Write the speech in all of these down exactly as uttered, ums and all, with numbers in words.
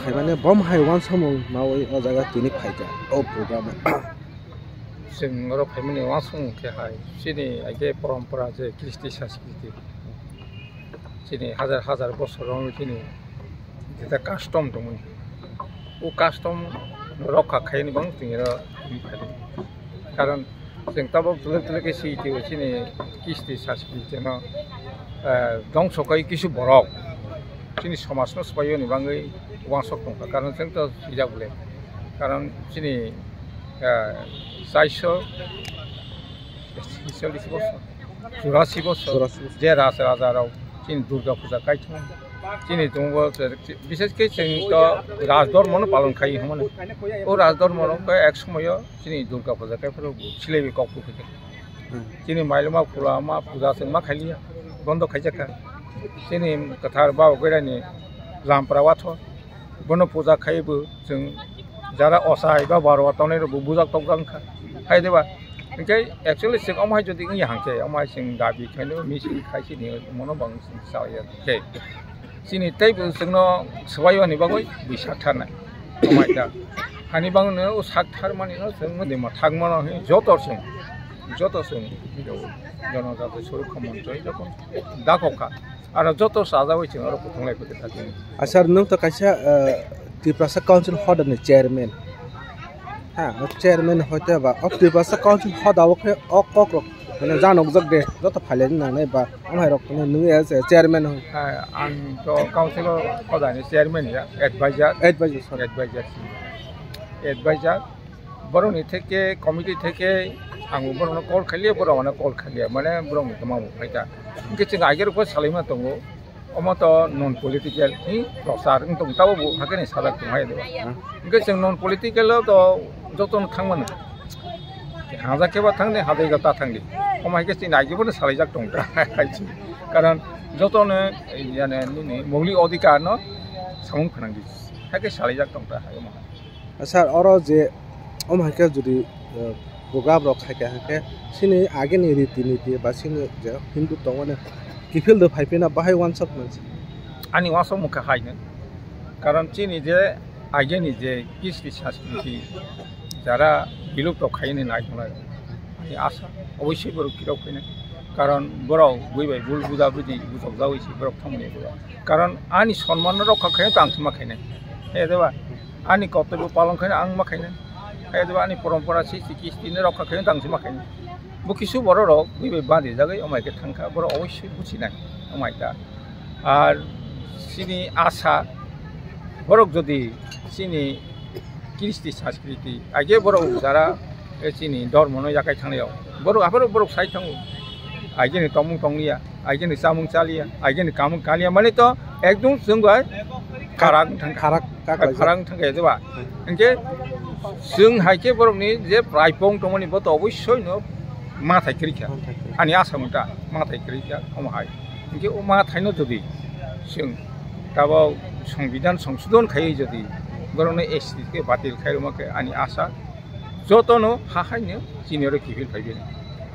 Khaimani bom hai uansukmung mawi o jaga tini phaikha o program o. Chwng oro phaimani uansukmung khe hai chini aike porompora je kristi sanskriti chini hajar hajar bosor romwi chini jeta custom tongmani o custom rokha khaini bang tini oro tini phaidi. Karon chwng tabuk twlwk twlwk khe swi twi chini kisti saskri chwngno, eh, dongso kai kisu borok chini somajno swbaiyoni bagwi uansuk tongkha, karon chwng to swijak bole, karon chini, eh, chaiso churasi bosor, churasi bosor, churasi bosor. Je raj raja rok chini Durga puja kaithung chini tongo, bises khe chwng to raj dhormo no palon khai hwnmani. O raj dhormo no khe ek somoyo chini Durga puja kaiphuru bo silaiwi kok phuru khe. Hmm. Chini mailoma phulama puja chwng ma khailiya, bondo khaijakha. Chini kwthar Baba Goirani lampra watho, bono puja khaibo chwng jara osai ba barwa tongnai rokbo bujak tokjak wngkha. Hai diba? Hinkhe actually chwng omo hai jodi wngya hangkhe, omo hai chwng dabi khaino misil khai sini mono bang chwng chaya khe. Chini teibo chwngno swbaio ni bagwi bui sak tharnai. Omo hai da. Hani bangno o sak tharmani no chwng mode ma thangmano hi joto chwng, joto chwng, jono jati surukha montri joto dakokha. Aro joto sajagwi chwng aro kuthunglai phaikha thani. Achar, nwng to kaisa, eh, Tiprasa Council hoda ni chairman. Ha, o chairman hoite ba o Tiprasa Council hoda o khe o kok rok mane janokjak de, joto phailai nangnai ba amhai rok nwng ya chairman hoi. Ha, ang to council hoda ni chairman ya, advisor. Advisor, sorry. Advisor. Advisor. Borokni theke, committee theke ang borokno call khailiya, borok ano call khailiya, mane borokni tongma bo phaikha. Hinkhe chwng aigero khe salaima tongo, omo to non political ni prochar wng tong, tabo bo hakhe ni sajak tong hai de. Hinkhe chwng non political o to jotono thangmano. Hajak khe ba thangdi, hajak ta thangdi. Omo hai khe chini aigebo no salaijak tong ta. Karon jotono, yani, nini moulik odhikar no samung phanangdi. Hai khe salaijak tong ta hai omo. Sir, oro je omo hai khe jodi, eh, program rok khai kha hwnkhe, chini ageni riti niti ba chini je Hindu tongmani kiphil do phai phina bahai uansuk mansi. Ani uansuk mukha hai no. Karon chini je ageni je kisti sanskriti jara bilupto khaini nai tongnai. Ani asa obossoi borok phirok phainai. Karon borok bui bai bul buja budi bujok jawi si borok thangmani borok. Karon ani sonman rokha khaino tang thima khainai. He de ba? Ani kortobyo palon khaino ang ma khainai. Hai de ani porompora srishti kisti ni rokha khaino tang si ma khainai. Bo kisu borok rok bui bai badi jagwi omo hai khe thangkha, borok obossoi buchinai omo hai ta. Ar chini asa borok jodi chini kristi sanskriti aige borok jara, eh, chini dormo no yakai thangnaio borok aphuru borok sai thango. Aigeni tongmung tongliya, aigeni chamung chaliya, aigeni kamung kaliya, mane to ekdom chwng bai kharak wng thangkha. Kharak kaklaijak. Kharak wng thangkha, diba? Hmm. Hinkhe chwng hai khe borokni je praipong tongmani bo to obossoi no mathai kwrwi kha. Mathai kwrwi. Ani asa mungta mathai kwrwi kha omo hai. Hinkhe o mathaino jodi chwng tabok songbidhan songsodhon khaiwi jodi borokno S T khe batil khairwma khe ani asa jotono ha haino chini oro kiphil phaibai.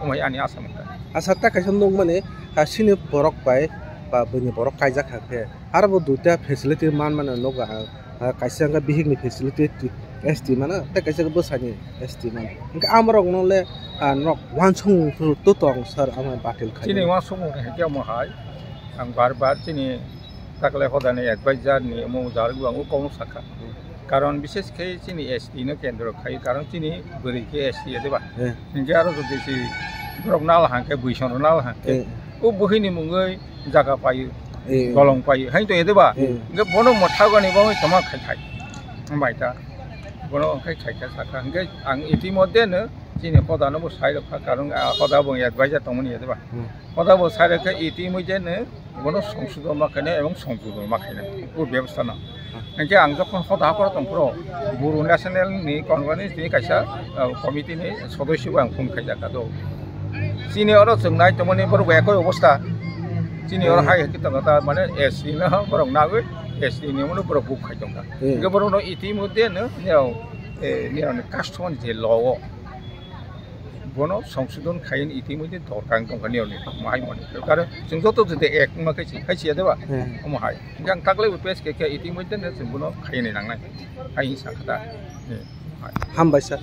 Omo hai ani asa mungta. Asa ta kaisa nukmani, ah, chini borok bai ba buini borok kaijak kha khe aro bo duita facility man mano nukha ang. Ah, kaisa wngkha bihikni facility ti-, S T mano, tei kaisa khe bwsani S T mano. Hinkhe amorokno le, ah, norok uansukmung to tong sir, amo batil khai. Chini uansukmung hai khe omo hai, ang bar bar chini taklai hodani advisor ni omo jar ang o kokno sakha. Karon bishesh khe chini S T no kendro khai, karon chini bwrwi khe S T ya, diba? Eh. Hinkhe aro jodi si borok nal hang khe, buisong rok nal hang khe, eh, o buhini mungwi jaga paio, eh, golong paio, hai to ya, diba? Eh. Hinkhe bono mwthagani bo tongma khai khai. Hambai ta. Bono khai khai kha sakha. Hinkhe ang itimodhye no chini hoda no bo sai rok kha, karon, ah, hoda bo advisor tongmani ya, diba? Hmm. Hoda bo sai rok kha itimodhye no bono songsodhon ma khainai ebong songsodhon ma khainai o bebostha no. Hinkhe ang jokhon hoda hakoro tongphuru Boro National ni Congress ni kaisa, ah, committee ni sodosyo bo ang phone khaijak kha do. Chini oro chwng nai tongmani borok bai ekoi obostha. Chini oro, hmm, hai hai khe tongo ta mane S T no borok nagwi S T ni omono borok buk khai tongkha. Hmm. Hinkhe borok no itimodhye no nirok, eh, nirok ni customer je law o Bono songsodon khaini itimodhye dorkar wngkha niyoni, omo hai mani. Karon chwng joto jodi ek wngma khe si, hai siya deba? Hmm. Omo hai. Hingke ang taklai bo pes khe khe itimodhye no chwng bono khaini nangnai. Hai hinsa kha da. Hmm. Hai. Hambai sir.